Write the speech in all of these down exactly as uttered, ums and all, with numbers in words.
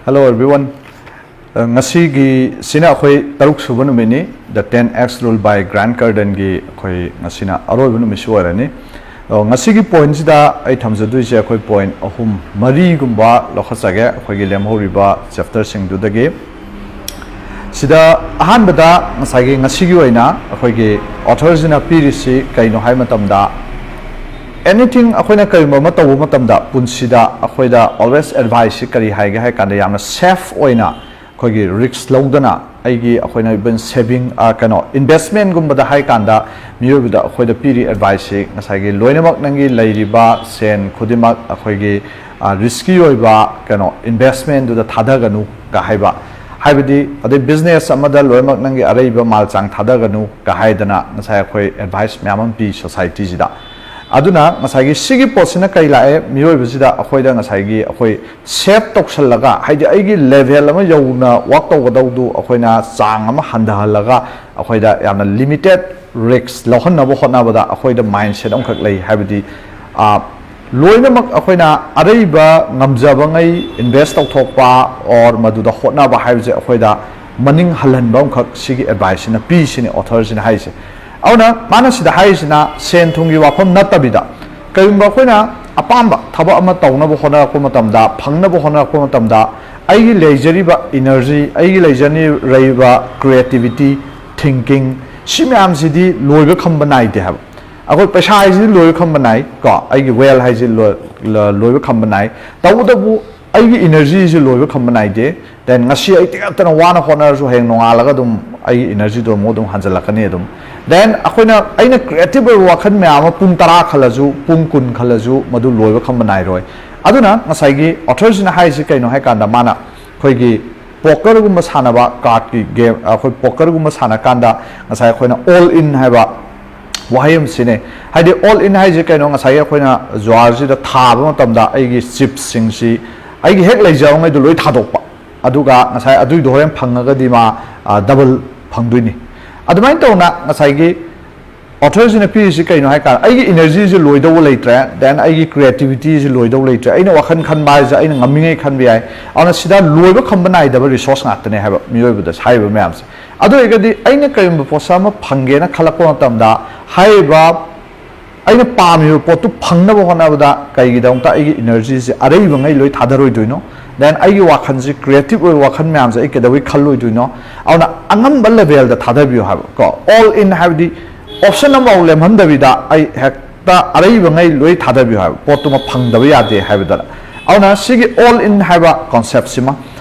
Hello everyone. ꯑ, ꯉꯁꯤꯒꯤꯁꯤꯅ ꯑꯩꯈꯣꯏ ꯇꯔꯨꯛ ꯁꯨꯕ ꯅꯨꯃꯤꯠꯅꯤ, The ten X Rule by Grant Cardoneꯒꯤ ꯑꯩꯈꯣꯏ ꯉꯁꯤꯅ ꯑꯔꯣꯏꯕ ꯅꯨꯃꯤꯠꯁꯨ ꯑꯣꯏꯔꯅꯤ꯫ ꯑꯗꯣ ꯉꯁꯤꯒꯤ pointꯁꯤꯗ ꯑꯩ ꯊꯝꯖꯗꯣꯏꯁꯦ ꯑꯩꯈꯣꯏ point ꯑꯍꯨꯝ ꯃꯔꯤꯒꯨꯝꯕ ꯂꯧꯈꯠꯆꯒꯦ ꯑꯩꯈꯣꯏꯒꯤ ꯂꯦꯝꯍꯧꯔꯤꯕ chapterꯁꯤꯡꯗꯨꯗꯒꯤ꯫ ꯁꯤꯗ ꯑꯍꯥꯟꯕꯗ ꯉꯁꯥꯏꯒꯤ ꯉꯁꯤꯒꯤ ꯑꯣꯏꯅ ꯑꯩꯈꯣꯏꯒꯤ authorꯁꯤꯅ ꯄꯤꯔꯤꯁꯤ ꯀꯩꯅꯣ ꯍꯥꯏꯕ ꯃꯇꯝꯗ, anything ꯑꯩꯈꯣꯏꯅ ꯀꯔꯤꯒꯨꯝꯕ ꯑꯃ ꯇꯧꯕ ꯃꯇꯝꯗ ꯄꯨꯟꯁꯤꯗ ꯑꯩꯈꯣꯏꯗ always adviceꯁꯤ ꯀꯔꯤ ꯍꯥꯏꯒꯦ ꯍꯥꯏ ꯀꯥꯟꯗ, ꯌꯥꯝꯅ safe ꯑꯣꯏꯅ ꯑꯩꯈꯣꯏꯒꯤ risk ꯂꯧꯗꯅ ꯑꯩꯒꯤ ꯑꯩꯈꯣꯏꯅ even saving, ꯑ, ꯀꯩꯅꯣ, investmentꯒꯨꯝꯕꯗ ꯍꯥꯏ ꯀꯥꯟꯗ ꯃꯤꯑꯣꯏꯕꯗ ꯑꯩꯈꯣꯏꯗ ꯄꯤꯔꯤ adviceꯁꯤ ꯉꯁꯥꯏꯒꯤ ꯂꯣꯏꯅꯃꯛ ꯅꯪꯒꯤ ꯂꯩꯔꯤꯕ ꯁꯦꯟ ꯈꯨꯗꯤꯡꯃꯛ ꯑꯩꯈꯣꯏꯒꯤ, ꯑ, risky ꯑꯣꯏꯕ ꯀꯩꯅꯣ investmentꯗꯨꯗ ꯊꯥꯗꯒꯅꯨꯒ ꯍꯥꯏꯕ, ꯍꯥꯏꯕꯗꯤ ꯑꯗꯩ business ꯑꯃꯗ ꯂꯣꯏꯅꯃꯛ ꯅꯪꯒꯤ ꯑꯔꯩꯕ ꯃꯥꯜ ꯆꯥꯡ ꯊꯥꯗꯒꯅꯨꯒ ꯍꯥꯏꯗꯅ ꯉꯁꯥꯏ ꯑꯩꯈꯣꯏ advice ꯃꯌꯥꯝ ꯑꯃ ꯄꯤ societyꯁꯤꯗ꯫ ꯑꯗꯨꯅ ꯉꯁꯥꯏꯒꯤ ꯁꯤꯒꯤ ꯄꯣꯠꯁꯤꯅ ꯀꯩ ꯂꯥꯛꯑꯦ? ꯃꯤꯑꯣꯏꯕꯁꯤꯗ ꯑꯩꯈꯣꯏꯗ ꯉꯁꯥꯏꯒꯤ ꯑꯩꯈꯣꯏ save ꯇꯧꯁꯜꯂꯒ, ꯍꯥꯏꯗꯤ ꯑꯩꯒꯤ level ꯑꯃ ꯌꯧꯅ work ꯇꯧꯒꯗꯧꯗꯨ ꯑꯩꯈꯣꯏꯅ ꯆꯥꯡ ꯑꯃ ꯍꯟꯊꯍꯜꯂꯒ ꯑꯩꯈꯣꯏꯗ ꯌꯥꯝꯅ limited risk ꯂꯧꯍꯟꯅꯕ ꯍꯣꯠꯅꯕꯗ ꯑꯩꯈꯣꯏꯗ mindset ꯑꯃꯈꯛ ꯂꯩ꯫ ꯍꯥꯏꯕꯗꯤ, ꯑ, ꯂꯣꯏꯅꯃꯛ ꯑꯩꯈꯣꯏꯅ ꯑꯔꯩꯕ ꯉꯝꯖꯕꯉꯩ invest ꯇꯧꯊꯣꯛꯄ or ꯃꯗꯨꯗ ꯍꯣꯠꯅꯕ ꯍꯥꯏꯕꯁꯦ ꯑꯩꯈꯣꯏꯗ ꯃꯅꯤꯡ ꯍꯜꯍꯟꯕ ꯑꯃꯈꯛ ꯁꯤꯒꯤ adviceꯁꯤꯅ ꯄꯤꯁꯤꯅꯤ authorꯁꯤꯅ ꯍꯥꯏꯔꯤꯁꯦ꯫ ꯑꯗꯨꯅ ꯃꯥꯅ ꯁꯤꯗ ꯍꯥꯏꯔꯤꯁꯤꯅ ꯁꯦꯟ ꯊꯨꯝꯒꯤ ꯋꯥꯐꯝ ꯅꯠꯇꯕꯤꯗ, ꯀꯔꯤꯒꯨꯝꯕ ꯑꯩꯈꯣꯏꯅ ꯑꯄꯥꯝꯕ ꯊꯕꯛ ꯑꯃ ꯇꯧꯅꯕ ꯍꯣꯠꯅꯔꯛꯄ ꯃꯇꯝꯗ, ꯐꯪꯅꯕ ꯍꯣꯠꯅꯔꯛꯄ ꯃꯇꯝꯗ, ꯑꯩꯒꯤ ꯂꯩꯖꯔꯤꯕ energy, ꯑꯩꯒꯤ ꯂꯩꯖꯔꯤꯕ creativity, thinking, ꯁꯤ ꯃꯌꯥꯝꯁꯤꯗꯤ ꯂꯣꯏꯕ ꯈꯝꯕ ꯅꯥꯏꯗꯦ ꯍꯥꯏꯕ꯫ ꯑꯩꯈꯣꯏ ꯄꯩꯁꯥ ꯍꯥꯏꯁꯤꯗꯤ ꯂꯣꯏꯕ ꯈꯝꯕ ꯅꯥꯏ ꯀꯣ, ꯑꯩꯒꯤ wealth ꯍꯥꯏꯁꯤ ꯂꯣꯏ-, ꯂ-, ꯂꯣꯏꯕ ꯈꯝꯕ ꯅꯥꯏ꯫ ꯇꯧꯕꯇꯕꯨ ꯑꯩꯒꯤ energyꯁꯤ ꯂꯣꯏꯕ ꯈꯝꯕ ꯅꯥꯏꯗꯦ꯫ Then ꯉꯁꯤ ꯑꯩ ꯇꯤꯡꯈꯠꯇꯅ ꯋꯥꯅ ꯍꯣꯠꯅꯔꯁꯨ ꯍꯌꯦꯡ ꯅꯣꯡꯉꯥꯜꯂꯒ ꯑꯗꯨꯝ ꯑꯩꯒꯤ energyꯗꯣ ꯑꯃꯨꯛ ꯑꯗꯨꯝ ꯍꯟꯖꯤꯜꯂꯛꯀꯅꯤ ꯑꯗꯨꯝ꯫ Then ꯑꯩꯈꯣꯏꯅ, ꯑꯩꯅ creative ꯑꯣꯏꯕ ꯋꯥꯈꯜ ꯃꯌꯥꯝ ꯑꯃ ꯄꯨꯡ ꯇꯔꯥ ꯈꯜꯂꯁꯨ, ꯄꯨꯡ ꯀꯨꯟ ꯈꯜꯂꯁꯨ, ꯃꯗꯨ ꯂꯣꯏꯕ ꯈꯝꯕ ꯅꯥꯏꯔꯣꯏ꯫ ꯑꯗꯨꯅ ꯉꯁꯥꯏꯒꯤ authorꯁꯤꯅ ꯍꯥꯏꯔꯤꯁꯤ ꯀꯩꯅꯣ ꯍꯥꯏ ꯀꯥꯟꯗ, ꯃꯥꯅ ꯑꯩꯈꯣꯏꯒꯤ pokerꯒꯨꯝꯕ ꯁꯥꯟꯅꯕ, cardꯀꯤ game, ꯑꯩꯈꯣꯏ pokerꯒꯨꯝꯕ ꯁꯥꯟꯅ ꯀꯥꯟꯗ ꯉꯁꯥꯏ ꯑꯩꯈꯣꯏꯅ all in ꯍꯥꯏꯕ ꯋꯥꯍꯩ ꯑꯃ ꯁꯤꯖꯤꯟꯅꯩ꯫ ꯍꯥꯏꯗꯤ all in ꯍꯥꯏꯁꯦ ꯀꯩꯅꯣ? ꯉꯁꯥꯏꯒꯤ ꯑꯩꯈꯣꯏꯅ ꯖꯨꯋꯥꯔꯁꯤꯗ ꯊꯥꯕ ꯃꯇꯝꯗ ꯑꯩꯒꯤ chipꯁꯤꯡꯁꯤ, ꯑꯩꯒꯤ ꯍꯦꯛ ꯂꯩꯖꯕꯉꯩꯗꯣ ꯂꯣꯏ ꯊꯥꯗꯣꯛꯄ, ꯑꯗꯨꯒ ꯉꯁꯥꯏ ꯑꯗꯨꯏꯗꯣ ꯍꯣꯔꯦꯟ ꯐꯪꯉꯒꯗꯤ ꯃꯥ, ꯑ, double ꯐꯪꯗꯣꯏꯅꯤ꯫ ꯑꯗꯨꯃꯥꯏꯅ ꯇꯧꯅ ꯉꯁꯥꯏꯒꯤ ꯑꯣꯊꯔꯁꯤꯅ ꯄꯤꯔꯤꯁꯤ ꯀꯩꯅꯣ ꯍꯥꯏ ꯀꯥꯟꯗ, ꯑꯩꯒꯤ ꯏꯅꯔꯖꯤꯁꯤ ꯂꯣꯏꯗꯧꯕ ꯂꯩꯇ꯭ꯔꯦ, ꯗꯦꯟ ꯑꯩꯒꯤ ꯀ꯭ꯔꯤꯌꯦꯇꯤꯕꯤꯇꯤꯁꯤ ꯂꯣꯏꯗꯧꯕ ꯂꯩꯇ꯭ꯔꯦ, ꯑꯩꯅ ꯋꯥꯈꯜ ꯈꯟꯕ ꯍꯥꯏꯁꯦ ꯑꯩꯅ ꯉꯝꯃꯤꯉꯩ ꯈꯟꯕ ꯌꯥꯏ꯫ ꯑꯗꯨꯅ ꯁꯤꯗ ꯂꯣꯏꯕ ꯈꯝꯕ ꯅꯥꯏꯗꯕ ꯔꯤꯁꯣꯔꯁ ꯉꯥꯛꯇꯅꯦ ꯍꯥꯏꯕ ꯃꯤꯑꯣꯏꯕꯗ ꯍꯥꯏꯔꯤꯕ ꯃꯌꯥꯝꯁꯦ꯫ ꯑꯗꯨ ꯑꯣꯏꯔꯒꯗꯤ ꯑꯩꯅ ꯀꯔꯤꯒꯨꯝꯕ ꯄꯣꯠꯁꯛ ꯑꯃ ꯐꯪꯒꯦꯅ ꯈꯜꯂꯛꯄ ꯃꯇꯝꯗ, ꯍꯥꯏꯔꯤꯕ ꯑꯩꯅ ꯄꯥꯝꯃꯤꯕ ꯄꯣꯠꯇꯨ ꯐꯪꯅꯕ ꯍꯣꯠꯅꯕꯗ ꯀꯩꯒꯤꯗꯃꯛꯇ ꯑꯩꯒꯤ ꯏꯅꯔꯖꯤꯁꯦ ꯑꯔꯩꯕꯉꯩ ꯂꯣꯏ ꯊꯥꯗꯔꯣꯏꯗꯣꯏꯅꯣ? ꯗꯦꯟ ꯑꯩꯒꯤ ꯋꯥꯈꯜꯁꯤ, ꯀ꯭ꯔꯤꯌꯦꯇꯤꯞ ꯑꯣꯏꯕ ꯋꯥꯈꯜ ꯃꯌꯥꯝꯁꯦ ꯑꯩ ꯀꯩꯗꯧꯕꯩ ꯈꯜꯂꯣꯏꯗꯣꯏꯅꯣ? ꯑꯗꯨꯅ ꯑꯉꯝꯕ ꯂꯦꯚꯦꯜꯗ ꯊꯥꯗꯕꯤꯌꯨ ꯍꯥꯏꯕ ꯀꯣ꯫ ꯑꯣꯜ ꯏꯟ ꯍꯥꯏꯕꯗꯤ ꯑꯣꯞꯁꯟ ꯑꯃꯐꯥꯎ ꯂꯦꯝꯍꯟꯗꯕꯤꯗ ꯑꯩ ꯍꯦꯛꯇ ꯑꯔꯩꯕꯉꯩ ꯂꯣꯏ ꯊꯥꯗꯕꯤꯌꯨ ꯍꯥꯏꯕ ꯄꯣꯠꯇꯨꯃ ꯐꯪꯗꯕ ꯌꯥꯗꯦ ꯍꯥꯏꯕꯗ꯫ ꯑꯗꯨꯅ ꯁꯤꯒꯤ ꯑꯣꯜ ꯏꯟ ꯍꯥꯏꯕ ꯀꯣꯟꯁꯦꯞꯁꯤꯃ,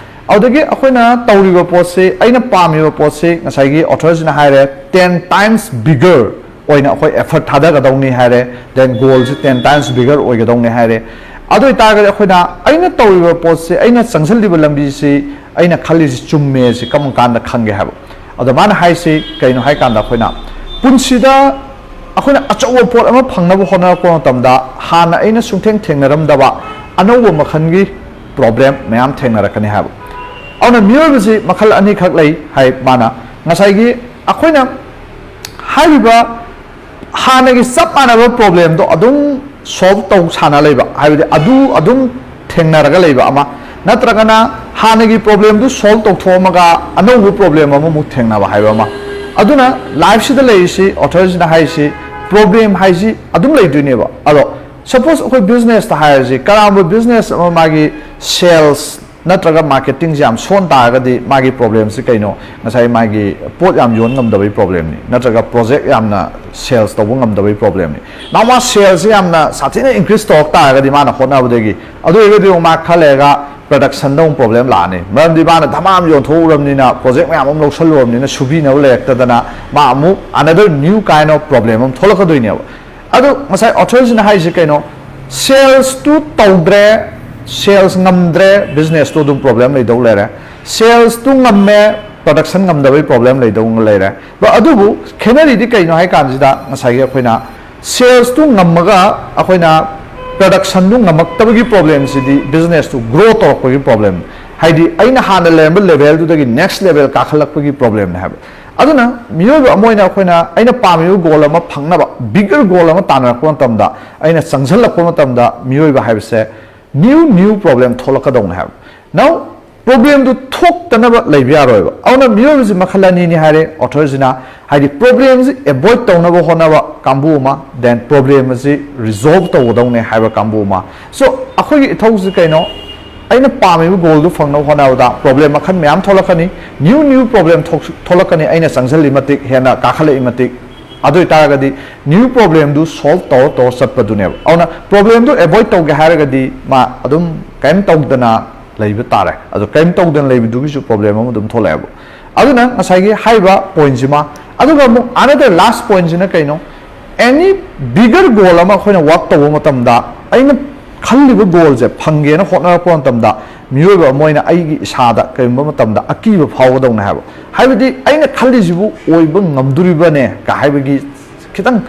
ꯑꯗꯨꯗꯒꯤ ꯑꯩꯈꯣꯏꯅ ꯇꯧꯔꯤꯕ ꯄꯣꯠꯁꯤ, ꯑꯩꯅ ꯄꯥꯝꯃꯤꯕ ꯄꯣꯠꯁꯤ ꯉꯁꯥꯏꯒꯤ ꯑꯣꯊꯔꯁꯤꯅ ꯍꯥꯏꯔꯦ, ꯇꯦꯟ ꯇꯥꯏꯝꯁ ꯕꯤꯒꯔ ꯑꯣꯏꯅ ꯑꯩꯈꯣꯏ ꯑꯦꯐꯔꯠ ꯊꯥꯗꯒꯗꯧꯅꯤ ꯍꯥꯏꯔꯦ, ꯗꯦꯟ ꯒꯣꯜꯁꯤ ꯇꯦꯟ ꯇꯥꯏꯝꯁ ꯕꯤꯒꯔ ꯑꯣꯏꯒꯗꯧꯅꯤ ꯍꯥꯏꯔꯦ꯫ ꯑꯗꯨ ꯑꯣꯏꯇꯥꯔꯒꯗꯤ ꯑꯩꯈꯣꯏꯅ, ꯑꯩꯅ ꯇꯧꯔꯤꯕ ꯄꯣꯠꯁꯤ, ꯑꯩꯅ ꯆꯪꯁꯤꯜꯂꯤꯕ ꯂꯝꯕꯤꯁꯤ, ꯑꯩꯅ ꯈꯜꯂꯤꯁꯤ ꯆꯨꯝꯃꯦ ꯁꯤ ꯀꯔꯝ ꯀꯥꯟꯗ ꯈꯪꯒꯦ ꯍꯥꯏꯕ꯫ ꯑꯗꯣ ꯃꯥꯅ ꯍꯥꯏꯁꯤ ꯀꯩꯅꯣ ꯍꯥꯏ ꯀꯥꯟꯗ, ꯑꯩꯈꯣꯏꯅ ꯄꯨꯟꯁꯤꯗ ꯑꯩꯈꯣꯏꯅ ꯑꯆꯧꯕ ꯄꯣꯠ ꯑꯃ ꯐꯪꯅꯕ ꯍꯣꯠꯅꯔꯛꯄ ꯃꯇꯝꯗ ꯍꯥꯟꯅ ꯑꯩꯅ ꯁꯨꯡꯊꯦꯡ ꯊꯦꯡꯅꯔꯝꯗꯕ ꯑꯅꯧꯕ ꯃꯈꯜꯒꯤ ꯄ꯭ꯔꯣꯕ꯭ꯂꯦꯝ ꯃꯌꯥꯝ ꯊꯦꯡꯅꯔꯛꯀꯅꯤ ꯍꯥꯏꯕ꯫ ꯑꯗꯨꯅ ꯃꯤꯑꯣꯏꯕꯁꯤ ꯃꯈꯜ ꯑꯅꯤꯈꯛ ꯂꯩ ꯍꯥꯏ ꯃꯥꯅ꯫ ꯉꯁꯥꯏꯒꯤ ꯑꯩꯈꯣꯏꯅ ꯍꯥꯏꯔꯤꯕ ꯍꯥꯟꯅꯒꯤ ꯆꯞ ꯃꯥꯟꯅꯕ ꯄ꯭ꯔꯣꯕ꯭ꯂꯦꯝꯗꯣ ꯑꯗꯨꯝ ꯁꯣꯜꯕ ꯇꯧ ꯁꯥꯟꯅ ꯂꯩꯕ, ꯍꯥꯏꯕꯗꯤ ꯑꯗꯨ ꯑꯗꯨꯝ ꯊꯦꯡꯅꯔꯒ ꯂꯩꯕ ꯑꯃ, ꯅꯠꯇ꯭ꯔꯒꯅ ꯍꯥꯟꯅꯒꯤ ꯄ꯭ꯔꯣꯕ꯭ꯂꯦꯝꯗꯨ ꯁꯣꯜꯕ ꯇꯧꯊꯣꯛꯑꯝꯃꯒ ꯑꯅꯧꯕ ꯄ꯭ꯔꯣꯕ꯭ꯂꯦꯝ ꯑꯃꯃꯨꯛ ꯊꯦꯡꯅꯕ ꯍꯥꯏꯕ ꯑꯃ꯫ ꯑꯗꯨꯅ ꯂꯥꯏꯐꯁꯤꯗ ꯂꯩꯔꯤꯁꯤ, ꯑꯣꯊꯔꯁꯤꯅ ꯍꯥꯏꯔꯤꯁꯤ, ꯄ꯭ꯔꯣꯕ꯭ꯂꯦꯝ ꯍꯥꯏꯁꯤ ꯑꯗꯨꯝ ꯂꯩꯗꯣꯏꯅꯦꯕ꯫ ꯑꯗꯣ ꯁꯄꯣꯁ ꯑꯩꯈꯣꯏ ꯕꯤꯖꯤꯅꯦꯁꯇ ꯍꯥꯏꯔꯁꯤ, ꯀꯔꯝꯕ ꯕꯤꯖꯤꯅꯦꯁ ꯑꯃ ꯃꯥꯒꯤ ꯁꯦꯜꯁ ꯅꯠꯇ꯭ꯔꯒ ꯃꯥꯔꯀꯦꯇꯤꯡꯁꯦ ꯌꯥꯝ ꯁꯣꯟ ꯇꯥꯔꯒꯗꯤ ꯃꯥꯒꯤ ꯄ꯭ꯔꯣꯕ꯭ꯂꯦꯝꯁꯤ ꯀꯩꯅꯣ? ꯉꯁꯥꯏ ꯃꯥꯒꯤ ꯄꯣꯠ ꯌꯥꯝ ꯌꯣꯟ ꯉꯝꯗꯕꯒꯤ ꯄ꯭ꯔꯣꯕ꯭ꯂꯦꯝꯅꯤ, ꯅꯠꯇ꯭ꯔꯒ ꯄ꯭ꯔꯣꯖꯦꯛ ꯌꯥꯝꯅ ꯁꯦꯜꯁ ꯇꯧꯕ ꯉꯝꯗꯕꯒꯤ ꯄ꯭ꯔꯣꯕ꯭ꯂꯦꯝꯅꯤ꯫ ꯅꯍꯥꯟ ꯃꯥ ꯁꯦꯜꯁꯤ ꯌꯥꯝꯅ ꯁꯥꯊꯤꯅ ꯏꯟꯀ꯭ꯔꯤꯁ ꯇꯧꯔꯛ ꯇꯥꯔꯒꯗꯤ ꯃꯥꯅ ꯍꯣꯠꯅꯕꯗꯒꯤ, ꯑꯗꯨ ꯑꯣꯏꯔꯒꯗꯤ ꯑꯃꯨꯛ ꯃꯥ ꯈꯔ ꯂꯩꯔꯒ ꯄ꯭ꯔꯗꯛꯁꯟꯗ ꯑꯃꯨꯛ ꯄ꯭ꯔꯣꯕ꯭ꯂꯦꯝ ꯂꯥꯛꯑꯅꯤ꯫ ꯃꯔꯝꯗꯤ ꯃꯥꯅ ꯙꯃꯥ ꯑꯃ ꯌꯣꯟꯊꯣꯛꯎꯔꯕꯅꯤꯅ, ꯄ꯭ꯔꯣꯖꯦꯛ ꯃꯌꯥꯝ ꯑꯃ ꯂꯧꯁꯜꯂꯨꯔꯕꯅꯤꯅ, ꯁꯨꯕꯤꯅꯕ ꯂꯩꯔꯛꯇꯗꯅ ꯃꯥ ꯑꯃꯨꯛ another new kind of problem ꯑꯃ ꯊꯣꯛꯂꯛꯀꯗꯣꯏꯅꯦꯕ꯫ ꯑꯗꯨ ꯉꯁꯥꯏ ꯑꯣꯊꯔꯁꯤꯅ ꯍꯥꯏꯔꯤꯁꯦ ꯀꯩꯅꯣ? ꯁꯦꯜꯁꯇꯨ ꯇꯧꯗ꯭ꯔꯦ, ꯁꯦꯜꯁ ꯉꯝꯗ꯭ꯔꯦ, ꯕꯤꯖꯤꯅꯦꯁꯇꯨ ꯑꯗꯨꯝ ꯄ꯭ꯔꯣꯕ꯭ꯂꯦꯝ ꯂꯩꯗꯧ ꯂꯩꯔꯦ꯫ ꯁꯦꯜꯁꯇꯨ ꯉꯝꯃꯦ, ꯄ꯭ꯔꯗꯛꯁꯟ ꯉꯝꯗꯕꯒꯤ ꯄ꯭ꯔꯣꯕ꯭ꯂꯦꯝ ꯂꯩꯗꯧ ꯂꯩꯔꯦ꯫ ꯑꯗꯨꯕꯨ ꯈꯦꯠꯅꯔꯤꯗꯤ ꯀꯩꯅꯣ ꯍꯥꯏ ꯀꯥꯟꯁꯤꯗ, ꯉꯁꯥꯏꯒꯤ ꯑꯩꯈꯣꯏꯅ ꯁꯦꯜꯁꯇꯨ ꯉꯝꯃꯒ ꯑꯩꯈꯣꯏꯅ ꯄ꯭ꯔꯗꯛꯁꯟꯗꯨ ꯉꯝꯃꯛꯇꯕꯒꯤ ꯄ꯭ꯔꯣꯕ꯭ꯂꯦꯝꯁꯤꯗꯤ ꯕꯤꯖꯤꯅꯦꯁꯇꯨ ꯒ꯭ꯔꯣ ꯇꯧꯔꯛꯄꯒꯤ ꯄ꯭ꯔꯣꯕ꯭ꯂꯦꯝ, ꯍꯥꯏꯗꯤ ꯑꯩꯅ ꯍꯥꯟꯅ ꯂꯩꯔꯝꯕ ꯂꯦꯚꯦꯜꯗꯨꯗꯒꯤ ꯅꯦꯛꯁ ꯂꯦꯚꯦꯜ ꯀꯥꯈꯠꯂꯛꯄꯒꯤ ꯄ꯭ꯔꯣꯕ꯭ꯂꯦꯝꯅꯦ ꯍꯥꯏꯕ꯫ ꯑꯗꯨꯅ ꯃꯤꯑꯣꯏꯕ ꯑꯃ ꯑꯣꯏꯅ ꯑꯩꯈꯣꯏꯅ, ꯑꯩꯅ ꯄꯥꯝꯃꯤꯕ ꯒꯣꯜ ꯑꯃ ꯐꯪꯅꯕ, ꯕꯤꯒꯔ ꯒꯣꯜ ꯑꯃ ꯇꯥꯟꯅꯔꯛꯄ ꯃꯇꯝꯗ, ꯑꯩꯅ ꯆꯪꯁꯤꯜꯂꯛꯄ ꯃꯇꯝꯗ, ꯃꯤꯑꯣꯏꯕ ꯍꯥꯏꯕꯁꯦ ꯅ꯭ꯌꯨ ꯅ꯭ꯌꯨ ꯄ꯭ꯔꯣꯕ꯭ꯂꯦꯝ ꯊꯣꯛꯂꯛꯀꯗꯧꯅꯦ ꯍꯥꯏꯕ꯫ ꯅꯧ ꯄ꯭ꯔꯣꯕ꯭ꯂꯦꯝꯗꯨ ꯊꯣꯛꯇꯅꯕ ꯂꯩꯕ ꯌꯥꯔꯣꯏꯕ꯫ ꯑꯗꯨꯅ ꯃꯤꯑꯣꯏꯕꯁꯤ ꯃꯈꯜ ꯑꯅꯤꯅꯤ ꯍꯥꯏꯔꯦ ꯑꯣꯊꯔꯁꯤꯅ, ꯍꯥꯏꯗꯤ ꯄ꯭ꯔꯣꯕ꯭ꯂꯦꯝꯁꯤ ꯑꯦꯚꯣꯏꯗ ꯇꯧꯅꯕ ꯍꯣꯠꯅꯕ ꯀꯥꯡꯕꯨ ꯑꯃ, ꯗꯦꯟ ꯄ꯭ꯔꯣꯕ꯭ꯂꯦꯝ ꯑꯁꯤ ꯔꯤꯖꯣꯜꯕ ꯇꯧꯒꯗꯧꯅꯦ ꯍꯥꯏꯕ ꯀꯥꯡꯕꯨ ꯑꯃ꯫ ꯁꯣ ꯑꯩꯈꯣꯏꯒꯤ ꯏꯊꯧꯁꯤ ꯀꯩꯅꯣ? ꯑꯩꯅ ꯄꯥꯝꯃꯤꯕ ꯒꯣꯜꯗꯨ ꯐꯪꯅꯕ ꯍꯣꯠꯅꯕꯗ ꯄ꯭ꯔꯣꯕ꯭ꯂꯦꯝ ꯃꯈꯜ ꯃꯌꯥꯝ ꯊꯣꯛꯂꯛꯀꯅꯤ, ꯅ꯭ꯌꯨ ꯅ꯭ꯌꯨ ꯄ꯭ꯔꯣꯕ꯭ꯂꯦꯝ ꯊꯣꯛꯂꯛꯀꯅꯤ꯫ ꯑꯩꯅ ꯆꯪꯁꯤꯜꯂꯤ ꯃꯇꯤꯛ, ꯍꯦꯟꯅ ꯀꯥꯈꯠꯂꯛꯏ ꯃꯇꯤꯛ, ꯑꯗꯨ ꯑꯣꯏꯇꯥꯔꯒꯗꯤ ꯅ꯭ꯌꯨ ꯄ꯭ꯔꯣꯕ꯭ꯂꯦꯝꯗꯨ ꯁꯣꯜꯕ ꯇꯧꯔ ꯇꯧꯔ ꯆꯠꯄꯗꯨꯅꯦꯕ꯫ ꯑꯗꯨꯅ ꯄ꯭ꯔꯣꯕ꯭ꯂꯦꯝꯗꯨ ꯑꯦꯚꯣꯏꯗ ꯇꯧꯒꯦ ꯍꯥꯏꯔꯒꯗꯤ ꯃꯥ ꯑꯗꯨꯝ ꯀꯔꯤꯝ ꯇꯧꯗꯅ ꯂꯩꯕ ꯇꯥꯔꯦ꯫ ꯑꯗꯣ ꯀꯔꯤꯝ ꯇꯧꯗꯅ ꯂꯩꯕꯗꯨꯒꯤꯁꯨ ꯄ꯭ꯔꯣꯕ꯭ꯂꯦꯝ ꯑꯃ ꯑꯗꯨꯝ ꯊꯣꯛꯂꯛꯑꯦꯕ꯫ ꯑꯗꯨꯅ ꯉꯁꯥꯏꯒꯤ ꯍꯥꯏꯔꯤꯕ ꯄꯣꯏꯟꯠꯁꯤꯃ, ꯑꯗꯨꯒ ꯑꯃꯨꯛ another last ꯄꯣꯏꯟꯠꯁꯤꯅ ꯀꯩꯅꯣ? ꯑꯦꯅꯤ ꯕꯤꯒꯔ ꯒꯣꯜ ꯑꯃ ꯑꯩꯈꯣꯏꯅ ꯋꯥꯔꯛ ꯇꯧꯕ ꯃꯇꯝꯗ, ꯑꯩꯅ ꯈꯜꯂꯤꯕ ꯒꯣꯜꯁꯦ ꯐꯪꯒꯦꯅ ꯍꯣꯠꯅꯔꯛꯄ ꯃꯇꯝꯗ, ꯃꯤꯑꯣꯏꯕ ꯑꯃ ꯑꯣꯏꯅ ꯑꯩꯒꯤ ꯏꯁꯥꯗ ꯀꯔꯤꯒꯨꯝꯕ ꯃꯇꯝꯗ ꯑꯀꯤꯕ ꯐꯥꯎꯒꯗꯧꯅꯦ ꯍꯥꯏꯕ꯫ ꯍꯥꯏꯕꯗꯤ ꯑꯩꯅ ꯈꯜꯂꯤꯁꯤꯕꯨ ꯑꯣꯏꯕ ꯉꯝꯗꯣꯔꯤꯕꯅꯦ ꯀ ꯍꯥꯏꯕꯒꯤ ꯈꯤꯇꯪ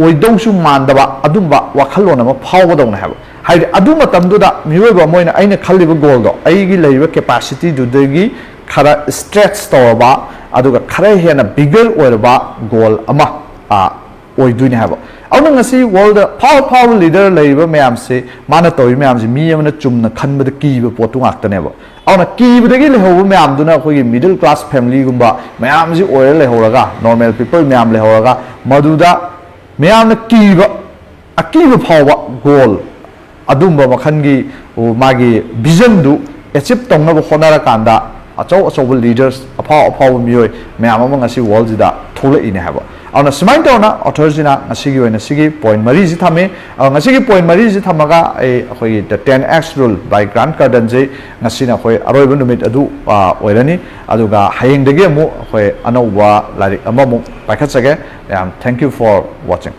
ꯑꯣꯏꯗꯧꯁꯨ ꯃꯥꯟꯗꯕ ꯑꯗꯨꯝꯕ ꯋꯥꯈꯜꯂꯣꯟ ꯑꯃ ꯐꯥꯎꯒꯗꯧꯅꯦ ꯍꯥꯏꯕ꯫ ꯍꯥꯏꯗꯤ ꯑꯗꯨ ꯃꯇꯝꯗꯨꯗ ꯃꯤꯑꯣꯏꯕ ꯑꯃ ꯑꯣꯏꯅ ꯑꯩꯅ ꯈꯜꯂꯤꯕ ꯒꯣꯜꯗꯣ ꯑꯩꯒꯤ ꯂꯩꯔꯤꯕ ꯀꯦꯄꯥꯁꯤꯇꯤꯗꯨꯗꯒꯤ ꯈꯔ ꯁ꯭ꯇ꯭ꯔꯦꯠꯆ ꯇꯧꯔꯕ, ꯑꯗꯨꯒ ꯈꯔ ꯍꯦꯟꯅ ꯕꯤꯒꯔ ꯑꯣꯏꯔꯕ ꯒꯣꯜ ꯑꯃ, ꯑ, ꯑꯣꯏꯗꯣꯏꯅꯦ ꯍꯥꯏꯕ꯫ ꯑꯗꯨꯅ ꯉꯁꯤ ꯋꯥꯔꯜꯗ ꯐꯥꯎ ꯐꯥꯎꯕ ꯂꯤꯗꯔ ꯂꯩꯔꯤꯕ ꯃꯌꯥꯝꯁꯦ, ꯃꯥꯅ ꯇꯧꯔꯤ ꯃꯌꯥꯝꯁꯦ ꯃꯤ ꯑꯃꯅ ꯆꯨꯝꯅ ꯈꯟꯕꯗ ꯀꯤꯕ ꯄꯣꯠꯇꯨ ꯉꯥꯛꯇꯅꯦꯕ꯫ ꯑꯗꯨꯅ ꯀꯤꯕꯗꯒꯤ ꯂꯩꯍꯧꯕ ꯃꯌꯥꯝꯗꯨꯅ ꯑꯩꯈꯣꯏꯒꯤ ꯃꯤꯗꯜ ꯀ꯭ꯂꯥꯁ ꯐꯦꯃꯤꯂꯤꯒꯨꯝꯕ ꯃꯌꯥꯝꯁꯤ ꯑꯣꯏꯔ ꯂꯩꯍꯧꯔꯒ, ꯅꯣꯔꯃꯦꯜ ꯄꯤꯄꯜ ꯃꯌꯥꯝ ꯂꯩꯍꯧꯔꯒ, ꯃꯗꯨꯗ ꯃꯌꯥꯝꯅ ꯀꯤꯕ, ꯑꯀꯤꯕ ꯐꯥꯎꯕ ꯒꯣꯜ, ꯑꯗꯨꯝꯕ ꯃꯈꯜꯒꯤ, ꯑꯣ, ꯃꯥꯒꯤ ꯚꯤꯖꯟꯗꯨ ꯑꯦꯆꯤꯞ ꯇꯧꯅꯕ ꯍꯣꯠꯅꯔꯀꯥꯟꯗ ꯑꯆꯧ ꯑꯆꯧꯕ ꯂꯤꯗꯔꯁ, ꯑꯐꯥꯎ ꯑꯐꯥꯎꯕ ꯃꯤꯑꯣꯏ ꯃꯌꯥꯝ ꯑꯃ ꯉꯁꯤ ꯋꯥꯔꯜꯁꯤꯗ ꯊꯣꯛꯂꯛꯏꯅꯦ ꯍꯥꯏꯕ꯫ ꯑꯗꯨꯅ ꯁꯨꯃꯥꯏꯅ ꯇꯧꯅ ꯑꯣꯊꯔꯁꯤꯅ ꯉꯁꯤꯒꯤ ꯑꯣꯏꯅ ꯁꯤꯒꯤ ꯄꯣꯏꯟꯠ ꯃꯔꯤꯁꯤ ꯊꯝꯃꯤ꯫ ꯑꯗꯣ ꯉꯁꯤꯒꯤ ꯄꯣꯏꯟꯠ ꯃꯔꯤꯁꯤ ꯊꯝꯃꯒ ꯑꯩ ꯑꯩꯈꯣꯏꯒꯤ The ten X Rule by Grant Cardone ꯁꯤ ꯉꯁꯤꯅ ꯑꯩꯈꯣꯏ ꯑꯔꯣꯏꯕ ꯅꯨꯃꯤꯠ ꯑꯗꯨ, ꯑ, ꯑꯣꯏꯔꯅꯤ꯫ ꯑꯗꯨꯒ ꯍꯌꯦꯡꯗꯒꯤ ꯑꯃꯨꯛ ꯑꯩꯈꯣꯏ ꯑꯅꯧꯕ ꯂꯥꯏꯔꯤꯛ ꯑꯃꯃꯨꯛ ꯄꯥꯏꯈꯠꯆꯒꯦ꯫ ꯌꯥꯝ thank you for watching꯫